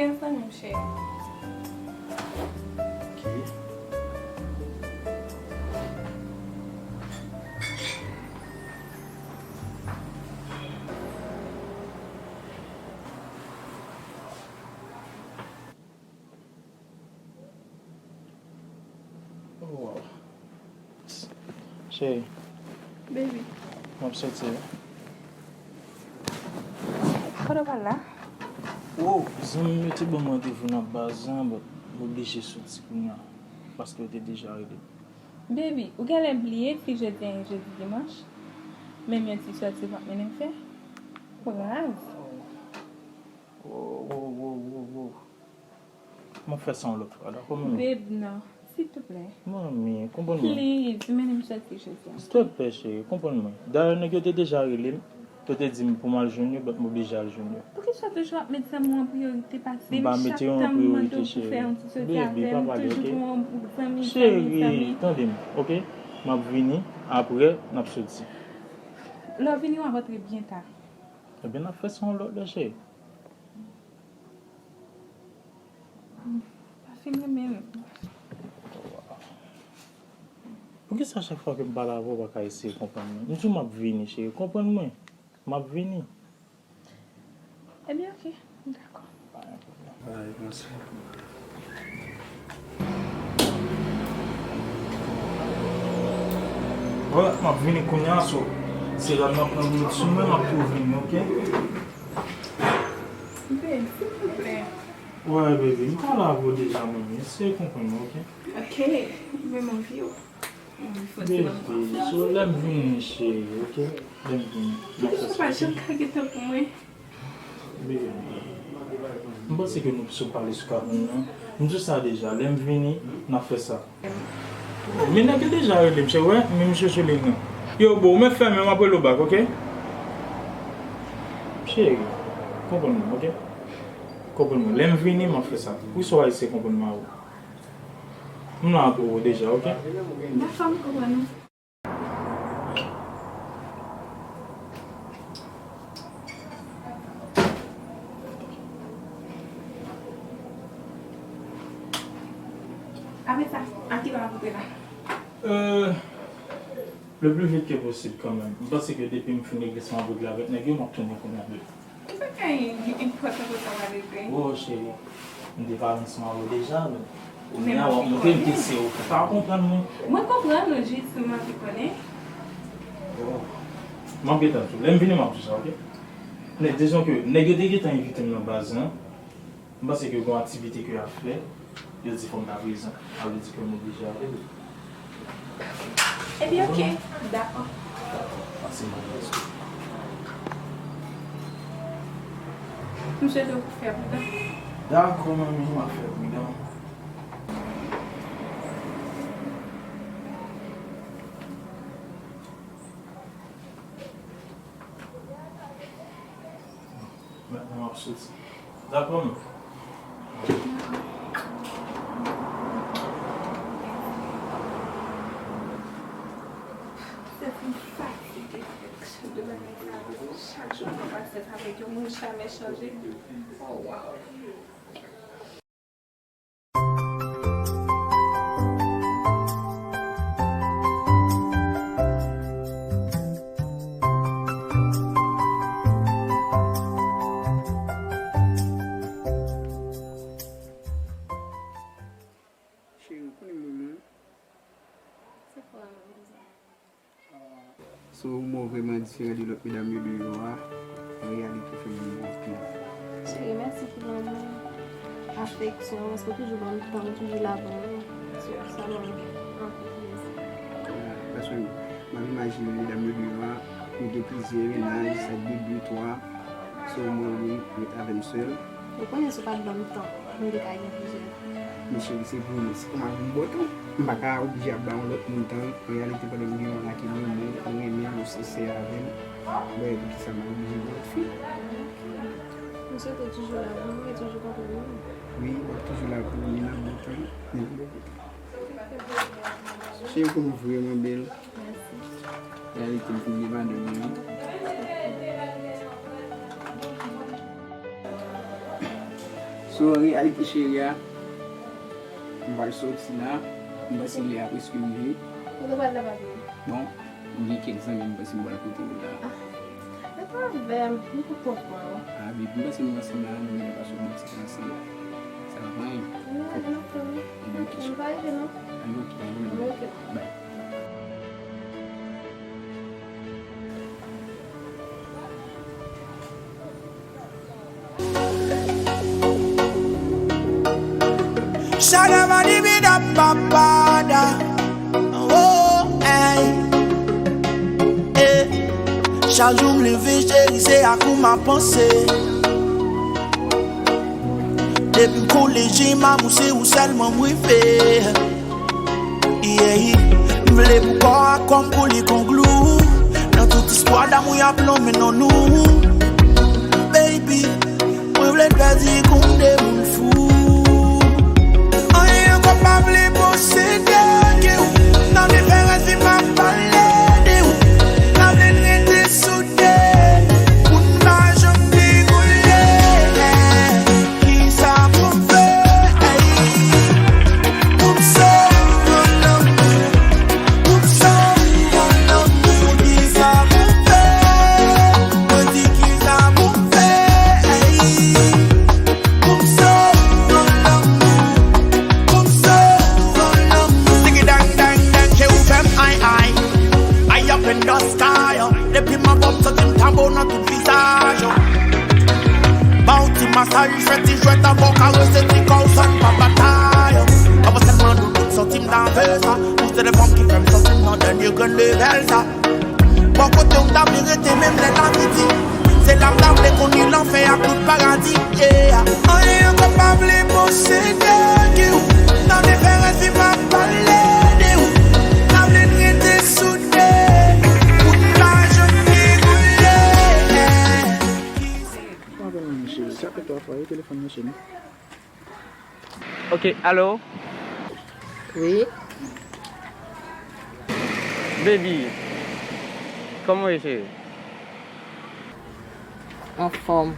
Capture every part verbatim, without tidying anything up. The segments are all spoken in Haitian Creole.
Ansanm, cheri. Ok. Oh, wow. Cheri. Baby. M ap soti wi. Kote w pral la? Oh, zanmi m yo te ban m randevou nan baz lan, but m oblije soti kounye a, paske yo te deja rele. Baby, ou genlè bliye si jodi a jodi dimanch? Menm yon ti sòti w p ap mennen m fè? Ou raz. Oh, oh, oh, oh, oh. M ap fè sa yon lòt fwa, dakò, manmi? Babe, non. Silteplè. Manmi, konprann mwen. Please, mennen m sòti jodi a. Silteplè, cheri, konprann mwen. Dayè, nèg yo te deja rele m. Yo te di m pou m al jwenn yo, but m oblije al jwenn yo. Poukisa w toujou ap met zanmi w an priyorite pase m? Chak tan m mande w pou fè yon ti sòti avè m, toujou gon yon bout zanmi, zanmi, zanmi. Cheri, tande m, ok? M ap vini, apre, n ap soti. Lè w vini, w ap antre byen ta. Ebyen, n ap fè sa yon lòt lè, cheri. Pa fin renmen m. Poukisa chak fwa ke m pale avè w, w pa ka eseye konprann mwen? M di w m ap vini, cheri. Konprann mwen. M ap vini. Ebyen, ok. M dakò. Pa gen pwoblèm. Alright, mèsi. Bon, m ap vini kounye a, so, se la m ap pran minit sou mwen, m ap tou vini, ok? Babe, silvouplè. Wè, baby, m pale avè w deja, manmi. Eseye konprann mwen, ok? Ok, men m anvi w. M anvi fè ti manman. Baby, so lè m vini, cheri, ok? Lè m vini. Poukisa w pa janm ka gen tan pou mwen? Baby, m panse ke nou sot pale sou kabann nan. M di w sa deja, lè m vini, n ap fè sa. Men nèg yo deja rele m, cheri, wè, men misye sou liy nan. Yo, bro, ou mèt fèmen, m ap rele w back, ok? Cheri, konprann mwen, ok? Konprann mwen. Lè m vini, m ap fè sa. Poukisa w pa eseye konprann mwen avè w? M la pou ou deja, ok? Dakò, m konprann ou. Apre sa, a ki lè w ap antre la? Euh, le plus vite que possible kanmenm. M panse ke depi m fin regle sa m ap regle avèk nèg yo, m ap tounen kounye a, baby. Ou pa ka enpòtan konsa malgre. Oh, cheri. M te pale ansanm avè w deja, men kounye a w ap montre m ke se ou ki pa konprann mwen. Mwen konprann ou, jis m anvi konnen. Oh. M ap gentan di w. Lè m vini, m ap di w sa, ok? Men dizon ke nèg yo te gentan envite m nan baz lan. M panse ke gon aktivite ke y ap fè, yo di fò m ta prezan. Sa vle di ke m oblije ale wi. Ebyen, ok, dakò. Pase m al. M swete w pou fè pridan. Dakò, manmi, m ap fè pridan. Mentnan m ap soti. Dakò, non? Tèt mwen fatige avèk chak de bagay sa yo. Chak jou mwen pase avèk yon moun, jamè chanje. Oh, wow. Cheri, ou konnen mwen menm. Se fò a, mezanmi. So, ou mò vrèman diferan de lòt medam yo deyò a. An reyalite, fè m vin bon anpil. Cheri, mèsi pou lanmou, afeksyon, paske ou toujou ban m tan, ou toujou la pou mwen. Sa ban m anpil plezi. Ah, paske m ap imajine medam yo deyò a, yo gen plizyè mennaj, sa de, de, twa. So, mwen, wi, ret avè m sèl. Ou konnen si w pa t ban m tan, nou te ka gen plizyè. Men cheri, se vre, men se kòman pou m ba w tan. M pa ka oblije ap ba yon lòt moun tan. An reyalite, pandan m gen yon la ki renmen, m renmen l, ou sensè avè l. Mwen, poukisa m ap oblije gen lòt fi? M swete w toujou la pou mwen, toujou konprann mwen. Wi, w ap toujou la pou mwen, nan bon tan, nan bon tan. Cheri, ou vrèman bèl. Mèsi. Reyalite m fin gen madanm mwen. So, An reyalite, cheri a, m pral soti la. M panse lè a prèske rive. Kote w pral la, papi? Bon, m gen kèk zanmi m panse m pral kote yo la. Ah, pa gen pwoblèm, m kontan wè w. Ah, baby, m panse nou ansanm la, nou genlè pase yon bon ti tan ansanm. Sa va, anyen? Non, non, non. Ebyen, ok, cheri. M pa rive, non. Ebyen, ok, pa gen pwoblèm. Ok. Bye. Shadabadibida papada. Oh, hey. Eh. Chak jou m leve, cheri, se ak ou m ap panse. Depi m kole je m, amou, se ou sèlman m reve. Yeah, m vle pou kò a kò m kole kon glou. Nan tout istwa damou y ap lonmen non nou. Baby, mwen vle pèdi kounde moun fou. Anyen ankò pa vle posede ke ou. Nan diferans vi m ap pale de ou. Nan vle n rete sou de. Pou n pa janm degoule. Kisa pou m fè, ey, pou m sove lanmou? Pou m sove lanmou? Kisa pou m fè? Mwen di kisa pou m fè, ey, pou m sove lanmou? Pou m sove lanmou? Diggy dang dang dang, je ou fè m ay ay. Ay up in the sky. Depi m anba w, m santi m ta bo nan tout vizaj ou. Ba w ti masaj, fè ti jwèt, anba w karese ti kò w san n pa batay. Anba sèlman doudou, m santi m ta fè sa. Ou se de fanm ki fè m santi m nan dènye grenn level sa. Bò kote w m ta vle rete menm lè lanwit di. Se la m ta vle koni lanfè ak tout paradi, yeah. Anyen ankò pa vle posede ke ou. Nan diferans vi m ap pale de ou. Ta vle n rete sou Pou n pa janm degoule. Mwen apèl mwen cheri, sa fè twa fwa wi telefòn nan sone. Ok, alo? Wi. Baby, kòman w ye, cheri? Anfòm.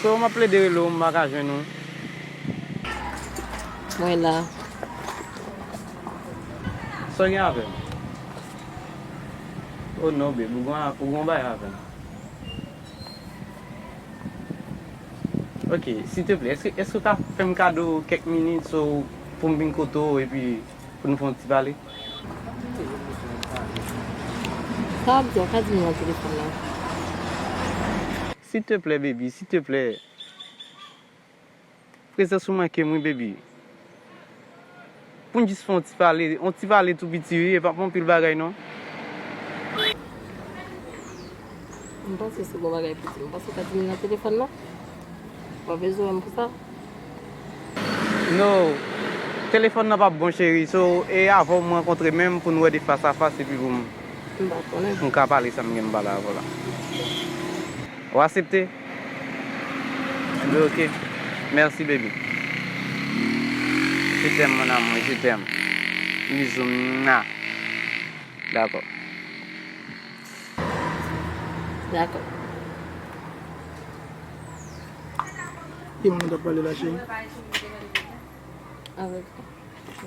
So, m ap plede rele w, m pa ka jwenn ou. Mwen la. Sa w gen avè m? Oh non, babe, ou gen, ou gen yon bagay avè m. Ok, silteplè, èske, èske w ka fè m kado kèk minit, so, pou m vin kote w, epi pou nou fè yon ti pale? Sa w ap di a, w ka di m nan telefòn nan. Silteplè, baby, silteplè. Prezans ou manke m wi, baby. Pou n jis fè yon ti pale, yon ti pale tou piti wi, e pa pou anpil bagay non. M panse se bon bagay pou di m. M panse w ka di m nan telefòn nan. Ou pa bezwen wè m pou sa. No, telefòn nan p ap bon, cheri. So, e avè w m rankontre menm pou n wè de fas a fas epi pou m, m pa konnen, pou m ka pale sa m gen m pale avè w la. Ou aksepte? Ebyen, ok. Merci, baby. Je t'aime, mon amour, je t'aime. Bisous, mwa. Dakò. Dakò. Ki moun ou t ap pale la, cheri? Avèk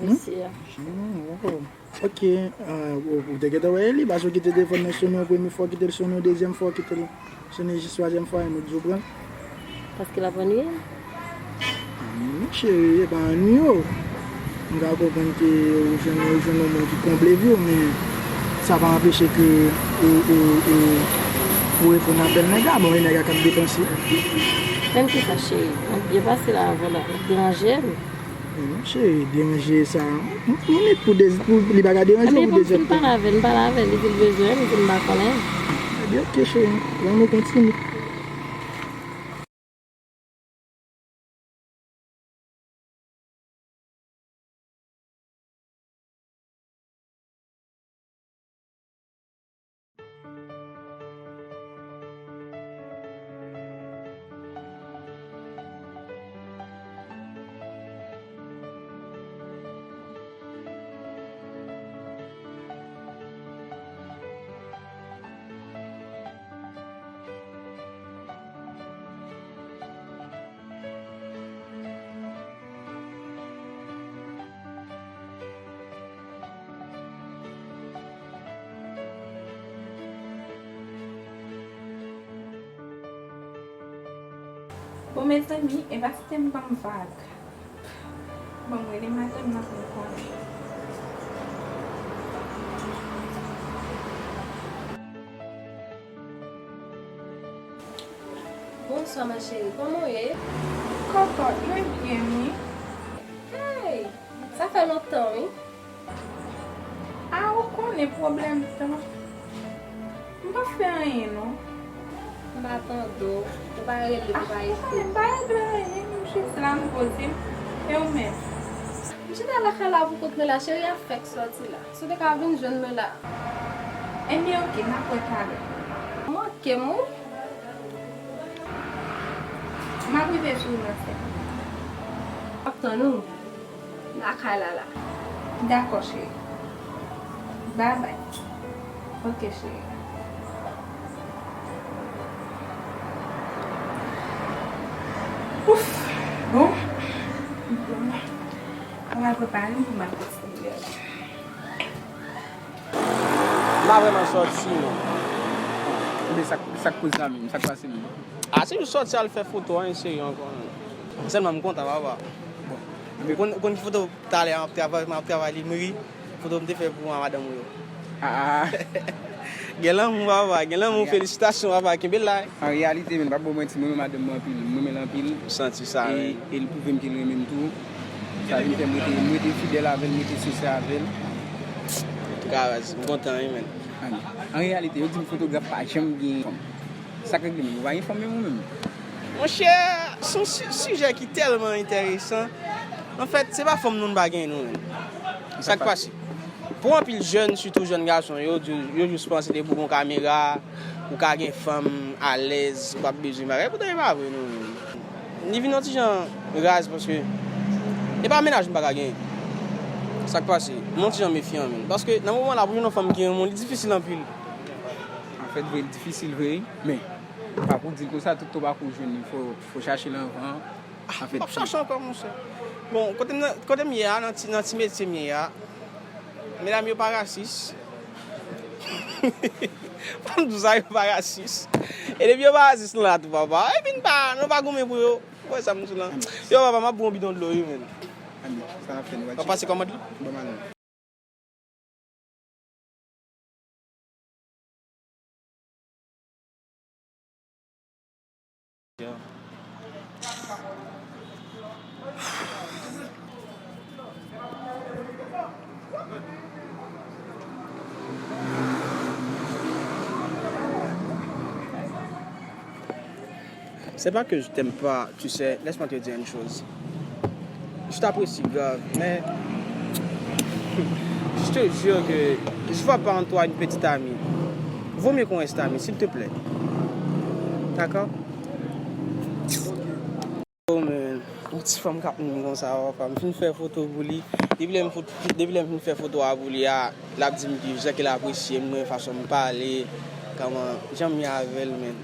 mesye a. Hmm, oh. Ok, ah, ou, ou te gentan wè li, paske w kite telefòn nan sone yon premye fwa, w kite l sone yon dezyèm fwa, w kite l sone jis twazyèm fwa, e nou di w pran l. Paske l ap annuiye m. Ah, non, cheri, e pa annuiye w. M ka konprann ke ou jwenn, ou jwenn yon moun ki konble vi w, men sa pa anpeche ke ou, ou, ou, ou reponn apèl nèg la. Bon, e nèg la k ap depanse. Menm kisa, cheri? N ap byen pase la avè w la. Ou deranje m. Non, cheri, deranje sa. M, m, pou de, pou li pa ka deranje w pou dezyèm fwa. Ebyen, bon, m fin pale avè l, m pale avè l, li di l bezwen m, li di m pa konnen. Ebyen, ok, cheri, lanmou kontinye. Bon, mezanmi, e pa kite m ban m vag. Bon, m rele madanm nan pou m konnen. Bonswa, ma chérie. Kòman w ye? Kòkòt, mwen byen, wi. Hey! Sa fè lontan, wi. A, ou konnen pwoblèm tan. M pa fè anyen, non. M pa tande w. Ou pa rele, ou pa ekri. M pa regle anyen, m jis la, m poze m. E ou menm? M chita lakay la pou kont mwen la, cheri a fèk sòti la. Si w te ka vin jwenn mwen la. Ebyen, oke, n ap wè talè. Ou manke m, wi. M ap rive sou ou nan senk minit. M ap tann ou lakay la la. Dakò, cheri. Babay. Oke, cheri. Ouf! Bon. Bon. Mwen al prepare m pou m al pase. M pa vrèman sòti, non. Men sa, sa k koze la menm? Sa k pase menm? A, se jis sòti al fè foto, anyen serye ankò, non. Sèlman m kontan, papa. Bon. Ou konn, ou konn ki foto talè a m ap travay, m ap travay li, m ri. Foto m te fè pou madanm ou yo. Ah. Gen lanmou, papa, gen lanmou, felisitasyon, papa, kenbe la. An reyalite, men, m p ap ba w manti, mwen renmen madanm mwen anpil, m renmen l anpil. Ou santi sa, e, men. E l pwouve m ke l renmen m tou. Sa vin fè m rete, m rete fidèl avè l, m rete sensè avè l. Antouka, baz, m kontan, wi, men. An, an reyalite, yo di m fotograf pa janm gen fanm. Sa k regle menm, ou pa gen fanm menm ou menm? Monchè, se yon si-, sijè ki tèlman enteresan. Anfèt, se pa fanm nou, nou pa gen, nou, men. Sa k pase? Pou anpil jèn, sitou jèn gason, yo di, yo jis panse depi w gen yon kamera, ou ka gen fanm alèz, ou p ap bezwen bagay. Poutan, e pa vre, non. Li vin yon ti jan raz, paske e pa mennaj m pa ka genyen. Sa k pase? M yon ti jan mefyan, menm. Paske nan moman la, pou jwenn yon fanm ki renmen w, li difisil anpil. Anfèt, vre, li difisil, vre, men pa pou di l konsa, tout tan w pa ko jwenn li, fò, fò chache l anvan. Anfèt, m p ap chache ankò, monchè. Bon, kote m nan, kote m ye a, nan ti, nan ti metye m ye a, medam yo pa rasis. Fò m di w sa, yo pa rasis. E depi yo pa rasis, nou la tou, papa. Epi n pa, nou pa goumen pou yo. Ou wè sa m di w la? Yo, papa, m ap bwè yon bidon dlo, wi, men. Anben, sa n ap fè, nou pral tcheke. W ap pase kòmand lan? Ban m ale. C'est pas que je t'aime pas, tu sais, laisse-moi te dire une chose. Je t'apprécie grave, mais je te jure que je vois pas en toi une petite amie. Vaut mieux qu'on reste amis, s'il te plaît. D'accord? Oh, man. Yon ti fanm k ap menm konsa, papa. M fin fè foto pou li. Depi lè m fout, depi lè m fin fè foto a pou li a, l ap di m ki jan ke l apresye m, mwen fason m pale, kòman, jan m ye avè l, men.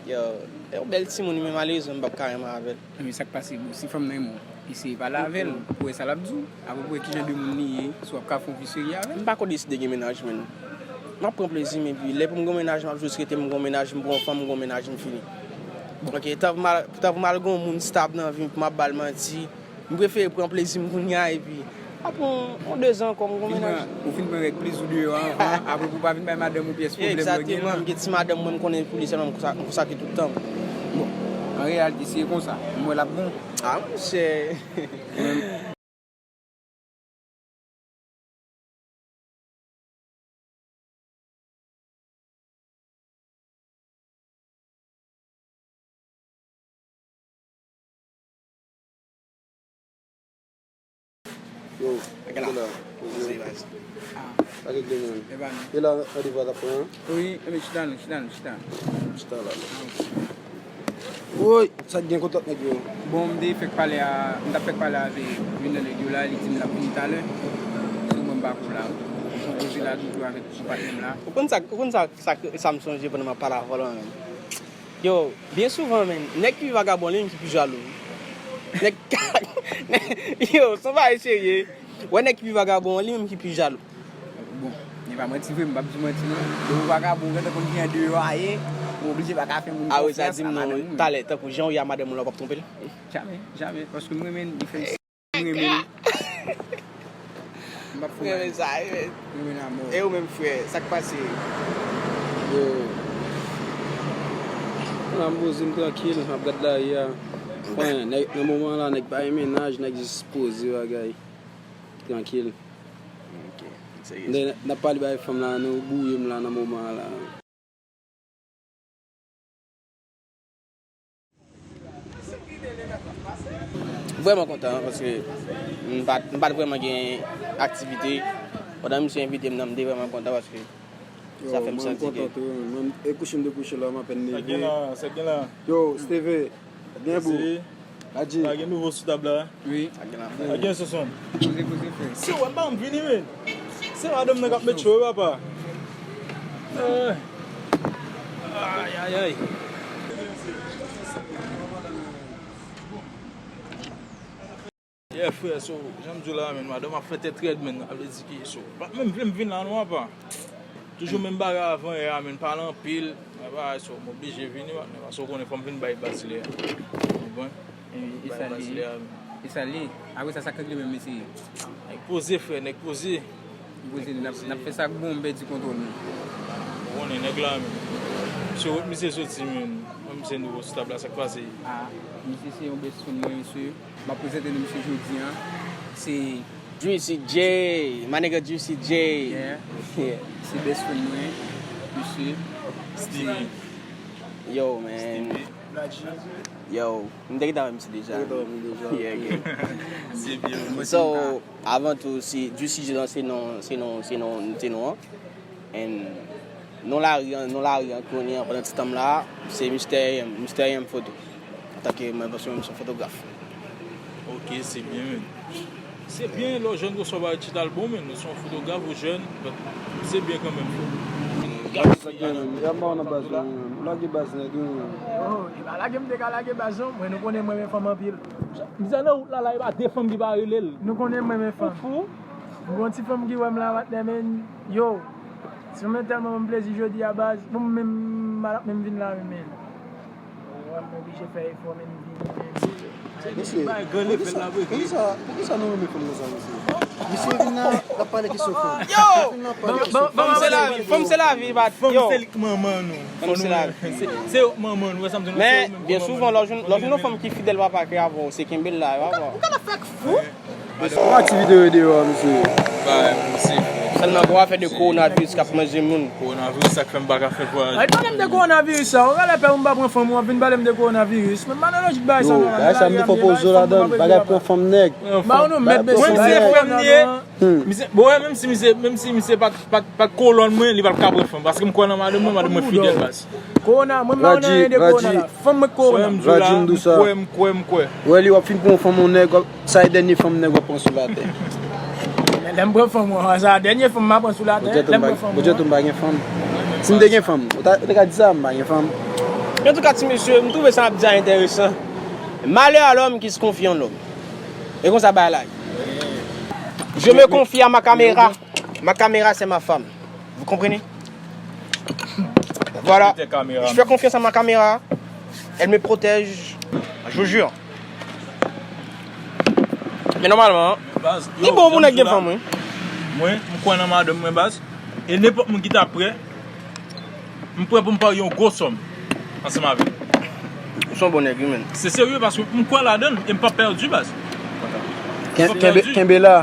Yo, e yon bèl timoun, men malerezman, m p ap ka renmen avè l. Men sa k pase, bro? Si fanm nan renmen w, eseye pale avè l, pou wè sa l ap di w. Apre pou wè kijan de moun li ye, si w ap ka fè yon vi serye avè l. M pa ko deside gen mennaj, menn. M ap pran plezi m, epi lè pou m gen yon mennaj, m ap jis rete m gen yon mennaj, m pran yon fanm, m gen yon mennaj, m fini. Oke, tan pou m al, tan pou m al gen yon moun stab nan vi m, pou m ap ba l manti, m prefere pran plezi m kounye a, epi apre yon, yon dezan ankò, m gen yon mennaj. Ou fin pran règ plezi w deyò a anvan, apre pou w pa vin bay madanm ou pyès pwoblèm nan gen la. Egzakteman, m gen ti madanm mwen, m konnen pou li sèlman, m konsakre tout tan m. Bon, an reyalite, si e konsa, m wè l ap bon. Ah, monchè. Yo, la. Sa regle, man. E la, randevou a t ap pran? Wi, enben chita nou, chita nou, chita nou. Chita la, non. Woy, sa k gen kontak nèg yo? Bon, m te fèk pale a, m t ap fèk pale avèk youn nan nèg yo la, li di m l ap vini talè. Se mwen m pa ko la. M konpoze la toujou avèk patnè m la. Ou konn sa, ou konn sa, sa, sa m sonje pandan m ap pale avè w la, menm? Yo, byen souvan, menm, nèg ki pi vagabon, li menm ki pi jalou. Nèg, yo, se yon bagay serye. Wè nèg ki pi vagabon an, li menm ki pi jalou. Bon, e pa manti vre, m p ap di w manti non. Lè w vagabon, ou gentan konn kijan deyò a ye. Ou oblije pa ka fè moun konfyans a madanm ou. Talè, tankou jan w ye a madanm ou la, w p ap twonpe l? Jamè, jamè. Paske m renmen l, li fè m si. M renmen l. M p ap fè mal. Renmen sa wi, men. Renmen l amò. E ou menm, frè, sa k pase? Yo. La, m poze m trankil, m ap gad lari a. Bon, nèg, nan moman an la, nèg pa gen mennaj, nèg jis poze bagay. Trankil. Ok. N ap pale bay fanm la, nou bouye m la nan moman an la. Vrèman kontan, paske m pa t, m pa t vrèman gen aktivite. Pandan misye envite m nan, m te vrèman kontan, paske sa fè m santi ke... Yo, mwen, m kontan tou, mwen, e kouche m te kouche la, m apèn leve. Sa gen la, sa gen la. Yo, Steve, gen bou. Ladji. Pa gen nouvo sou tab la? Wi. Pa gen afè. Pa gen Sonson. Poze, poze, frè. Se wè m pa vini, men. Se madanm nan k ap met cho, wi, papa. Eh. Ay, ay, ay. Yeah, frè, so, jan m di w la, men, madanm ap fè tèt rèd, men, sa vle di ke, so, pa t menm vle m vin la, non, apa. Toujou menm bagay avan yè a, men, pale anpil, men, bagay, so, m oblije vini, patnè, paske w konnen, fò m vin bay baz lè a. Ou konprann? E, e sa li ye? E sa li ye? Apre sa, sa k regle menm, mesye? Nèg poze, frè, nèg poze. Poze, n ap, n ap fè sa k bon, m pèdi kontwòl nou. Ou konnen nèg la menm. Misye wè misye soti, men. Mwen, misye nouvo sou tab la, sa k pase? Ah, misye se yon best friend mwen, mesye. M ap prezante nou misye jodi a. Se Juicy J, my nigga Juicy J. Yeah. Yeah. Se best friend mwen, misye. Stevie. Yo, man. Stevie. Yo, m te gentan wè misye deja. Ou te wè m deja. Yeah, yeah. Se byen. So, avan tou, se Juicy J lan, se non, se non, se non, se non an. And non lari an, non lari an kounye a, pandan ti tan m la, se Mister M, Mister M Foto. Antanke mwen, paske mwen se yon fotograf. Ok, se byen, men. Se byen, lè w jèn konsa w pa chita l bon, men. Ou se yon fotograf, ou jèn, but se byen kanmenm. Lage baz la, men. Ou lage baz nèt, wi, men. Oh, e pa lage m te ka lage baz, non. Mwen, nou konnen mwen renmen fanm anpil. Bizè nan wout la, la, e pa de fanm ki pa rele l. Nou konnen mwen renmen fanm. Ou fou? M gon ti fanm ki wè m la, patnè, men, yo. Ti fanm nan tèlman ban m plezi jodi a, baz. Bon, m menm, m pa t ap menm vin la, men, men. Wè, m oblije fè efò, men, m vini, men. Mesye, poukisa, poukisa, poukisa nou renmen fanm konsa, mesye? Misye vin la, l ap pale kesyon fanm. Yo! Fanm se lavi, fanm se lavi, bat. Fanm se li k manman nou. Fanm se lavi. Se, se yo k manman nou, wè sa m di nou, se yo menm k manman nou. Men, byen souvan, lè w jwenn, lè w jwenn yon fanm ki fidèl papa ke avè w, se kenbe l la, papa. Ou ka, ou ka fè k fou. Yon aktivite yo deyò a, mesye. Bay, mesye. Sèlman pou afè de kowonaviris k ap manje moun. Kowonaviris, sa k fè m pa ka fè vwayaje. Ay, pale m de kowonaviris sa. Ou genlè pè pou m pa pran fanm ou, w ap vin pale m de kowonaviris. Men malere jik bagay sa. Yo, bagay sa, m te fè poze w ladan l. Bagay pran fanm nèg. Ba ou nou mèt, mesye. Mwen, se frè m li ye. Misye, bon, wè, menm si misye, menm si misye pa t, pa t, pa t kolòn mwen, li pa t ka pran fanm. Paske m kwè nan madanm mwen, madanm mwen fidèl, baz. Kowona, mwen, m pa nan anyen de kowona la. Fanm mwen k kowona. Frè m di w la, m kwè, m kwè, m kwè. Wè, li w ap fin pran yon fanm yon nèg, w ap Sa e dènye fanm nèg w ap pran sou latè. Men lè m pran fanm, wi, sa dènye fanm m ap pran sou latè. Lè m pran fanm, wi. Bondye tou m pa gen fanm. Si m te gen fanm, ou ta, ou te ka di sa, m pa gen fanm. Antouka, ti mesye, m twouve sa n ap di a enteresan. Malheur à l'homme qui se confie en l'homme. E konsa bagay la ye. Je me confie à ma caméra. Ma caméra, c'est ma femme. Vous comprenez? Voilà. Je fais confiance à ma caméra. Elle me protège. Je vous jure. Men nòmalman, li bon pou nèg gen fanm, wi. Mwen, m kwè nan madanm mwen, baz. E nenpòt moun ki ta prè, m prè pou m parye yon gwo sòm ansanm avè l. Ou se yon bon nèg, wi, menn. Se serye, paske m kwè ladan l e m p ap pèdi, baz. Kenbe la.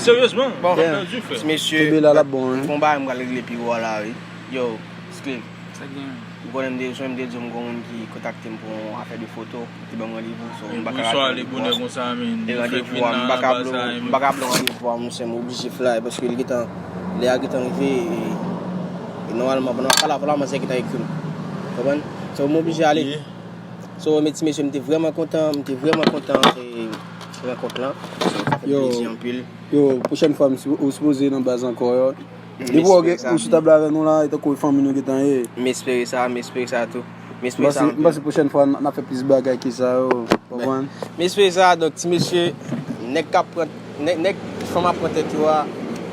Seryezman, m p ap pèdi, frè. Ti mesye, kenbe la, l ap bon, wi. Gon bagay m pral regle pi wo a la, wi. Yo, Sklim. Sa gen? Ou konnen m te, m te di w m gon moun ki kontakte m pou yon afè de foto, te ban m randevou, so m pa ka rate randevou a. E randevou a, m pa ka blow, m pa ka blow randevou a, monchè, m oblije fly, paske li gentan, lè a gentan rive, e, e nòmalman, pandan m ap pale avè w la, manzè gentan ekri m. Konprann? So, m oblije ale. So, men ti mesye, m te vrèman kontan, m te vrèman kontan, e, rankont lan. So, sa fè m plezi anpil. Yo, pwochèn fwa, m si-, ou sipoze nan baz ankò, yo. Depi w gen ou sou tab la avè nou la, e tankou fanmi nou gentan ye. M espere sa, m espere sa tou. M espere sa anpil. M panse pwochèn fwa, n, n ap fè plis bagay ke sa yo, w konprann? M espere sa, donk, ti mesye, nèg k ap pran, nèg, nèg fanm ap pran tèt yo a,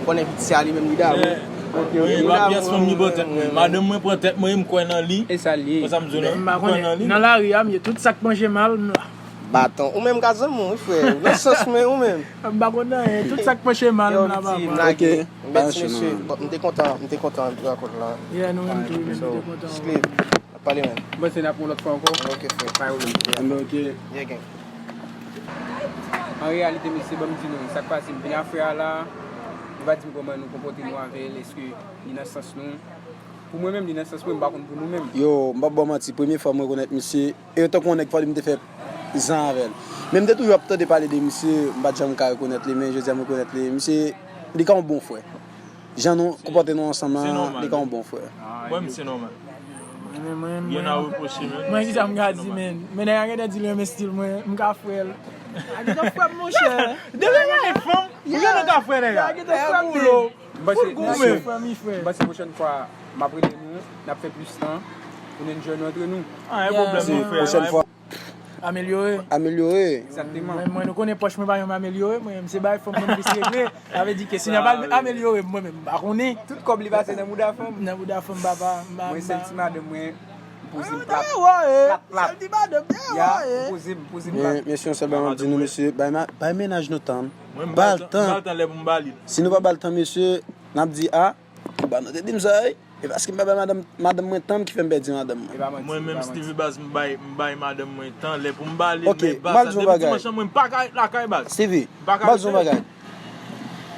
konnen pitit se a li menm li damou. Ok, ok. Mwen, e pa pyès fanm ki pran tèt mwen. Madanm mwen pran tèt mwen, m kwè nan li. E sa l ye. Konsa m di w non, m kwè nan li. Nan lari a, m ye, tout sa k manje mal, m la. Baton. Ou menm ka zanmi w, wi, frè. Nan sans mwen, ou menm. M pa konn anyen. Tout sa k manje mal, m la, papa. Ok. Mèsi, mesye. Bon, m te kontan, m te kontan rankont la. Yeah, nou menm tou, wi, m te kontan. Slave, n ap pale, man. Bon, se n ap yon lòt fwa ankò. Ok, frè. Pa pwoblèm, frè. Ok. Yeah, gang. An reyalite, mesye, ban m di nou, sa k pase, m vin a frè a la, nou pa di m kòman nou konpòte nou avè l, èske li nan sans nou. Pou mwen menm, li nan sans mwen, m pa konn pou nou menm. Yo, m p ap ba w manti, premye fwa m rekonèt misye, e tankou yon nèg fò m te fè zan avè l. Men m te toujou ap tande pale de misye, m pa t janm ka rekonèt li, men jodi a m rekonèt li. Misye, li ka yon bon frè. Jan nou konpòte nou ansanm lan, li ka yon bon frè. Mwen menm se nòmal. Mwen menm, mwen, mwen, mwen, kisa m ka di, men? Men nèg la gentan di l renmen stil mwen, m ka frè l. A gentan frè m, monchè. Depi w renmen fanm, ou gentan ka frè nèg la. A gentan frè m, men. M panse, m panse pwochèn fwa, m ap rele nou, n ap fè plis tan pou n enjoy nou antre nou. Ah, yon pwoblèm, mon frè. Pwochèn fwa. Amelyore. Amelyore. Egzakteman. Mwen, mwen, nou konnen pòch mwen pa janm amelyore, mwen, m se bay fanm mwen plis regle. Sa vle di ke si n ap amelyore, mwen menm, m pa konnen. Tout kòb li pase nan bouda fanm. Nan bouda fanm, papa, m pa, mwen, m pa. Sèl ti madanm mwen, m poze m plat, plat, plat. Sèl ti madanm, ya, m poze m, poze m plat. Men, mesye, yon sèl bagay m ap di nou, mesye, bay ma-, bay mennaj nou tan. Ba l tan. Mwen, m ba l tan, m ba l tan lè pou m ba li. Si nou pa ba l tan, mesye, n ap di, a, Kiba nou te di m sa, wi. E paske m pa bay madanm, madanm mwen tan ki fè m pèdi madanm mwen. Mwen menm, Steevy, baz, m bay, m bay madanm mwen tan lè pou m ba li, men baz, sa depi dimanch an, mwen m pa ka ret lakay, baz. Steevy, m pa ka ret lakay.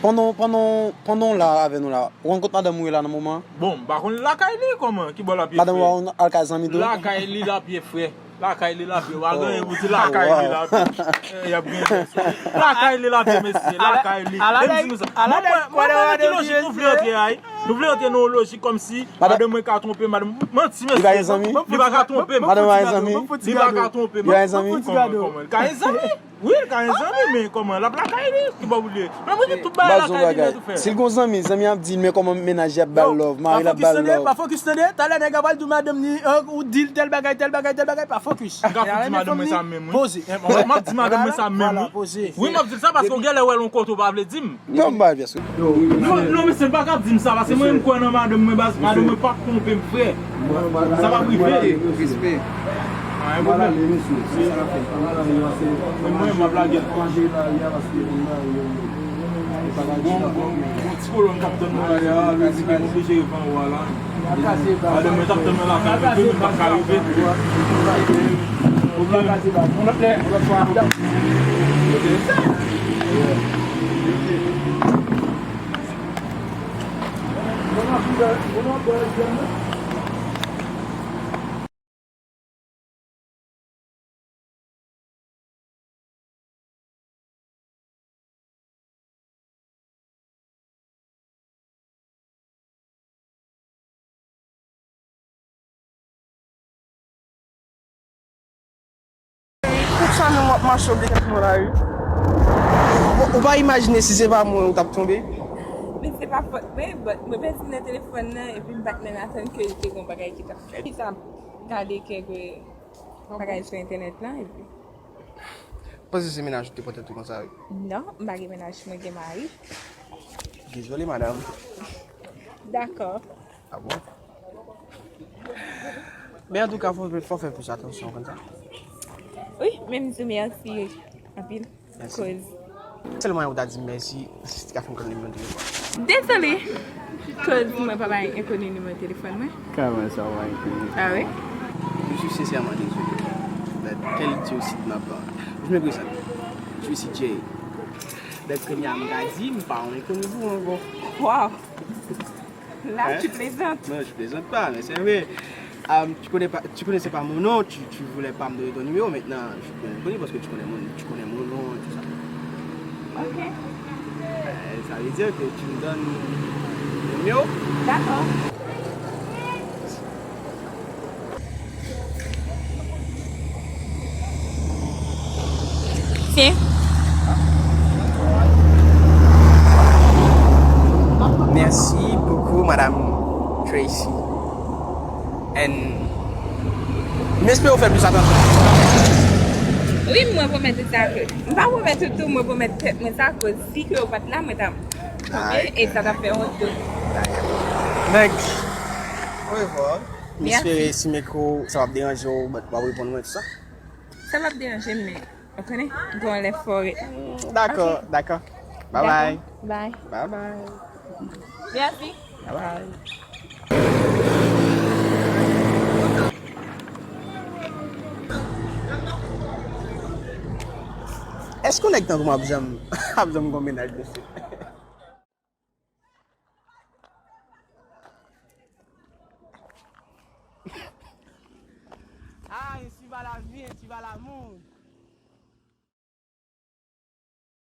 Pandan, pandan, pandan w la avè nou la, ou konn kot madanm ou ye la nan moman an? Bon, m pa konn lakay li kòman, ki bò l ap ye, frè. Madanm ou al kay zanmi tou? Lakay li l ap ye, frè. Lakay li l ap ye, w a gen pou di lakay li l ap ye. Eh, y ap gen. Lakay li l ap ye, mesye, lakay li. E m di nou sa. Mwen, mwen, mwen, ki lojik nou vle antre a, wi? Nou vle antre nan yon lojik kòmsi madanm mwen ka twonpe, madanm, manti, mesye. Li pa gen zanmi? Li pa ka twonpe m. Madanm pa gen zanmi? Li pa ka twonpe m. Li pa gen zanmi? Kòman, kòman? Li ka gen zanmi? Wi, l ka gen zanmi, men kòman? L ap lakay li, ki bò pou l ye? Men mwen di tout bagay lakay li nèt ou fè. Si l gon zanmi, zanmi ap di l, men kòman mennaj li ap ba l love, mari l ap ba l love. Pa fokis tande, pa fokis tande. Talè nèg la pral di w madanm ni, an, ou di l tèl bagay, tèl bagay, tèl bagay, pa fokis. M ka fout di madanm mwen sa menm, wi. Poze. M ap di madanm mwen sa menm, wi. Wi, m ap di l sa paske w genlè wè l yon kote w pa vle di m. Non, m pa pyès, wi. Non, non, mesye, l pa ka di m sa, paske mwen, m kwè nan madanm mwen, baz, madanm mwen p ap twonpe m, frè. Sa p ap rive. Respè. Pa gen pwoblèm. Men mwen, m ap lage l. Bon, bon, bon, ti kolòn k ap tann mwen la, li di ke m oblije rive anwo a la. Madanm mwen t ap tann mwen lakay mwen tou, men m pa t ka rive. Ok. Ok. Tout sa menm w ap mache obligatman lari. Bon, ou pa imajine si se pa mwen ou t ap tonbe? Men se pa fòt mwen, but mwen pèdi nan telefòn nan, epi m pa t menm atann ke te gon bagay ki t ap fèt. Epi sa m gade kèk bagay sou entènèt la, epi. Panse se mennaj ou te pran tèt ou konsa, wi. Non, m pa gen mennaj, mwen gen mari. Dezole, madanm. Dakò. Ah bon? Men antouka, fò, fò fè plis atansyon, w konn sa. Wi, men m di w mèsi anpil. Mèsi. Koz. Sèlman ou ta di m mèsi, si w te ka fè m konn nimewo telefòn. Dezole, koz mwen pa bay enkoni nimewo telefòn mwen. Kòman sa w bay enkoni? Ah wi? Je suis sincèrement désolé. But quel Dieu aussi de ma part? Je me présente. Je suis Jay. But kounye a m ka di m pa yon enkoni pou ou ankò. Wow! Là, hein? Tu plaisantes. Non, je plaisante pas, mais c'est vrai. Euh, tu connais pas, tu connaissais pas mon nom, tu, tu voulais pas me donner ton numéro. Maintenant, je suis devenu connu parce que tu connais mon, tu connais mon nom et tout ça. Ok. Euh, ça veut dire que tu me donnes le numéro? D'accord. Tiens. Merci beaucoup, Madame Tracy. And m espere w fè plis atansyon. Wi, mwen pwomèt ou sa ke. M pa pwomèt ou tou, mwen pwomèt tèt mwen sa, ke si ke ou pa t la, mwen ta tonbe, e sa t ap fè wont tou. Thanks. Orevwa. M espere si m ekri w, sa p ap deranje w, but w ap reponn mwen tou sa. Sa p ap deranje m, men, ou konnen, gen yon lè fò ret. Dakò, dakò. Bye bye. Bye. Bye bye. Mèsi. Bye bye. Èske yon nèg tankou m ap janm, ap janm gon mennaj, mesye? Ah, ainsi va la vie, ainsi va l'amour.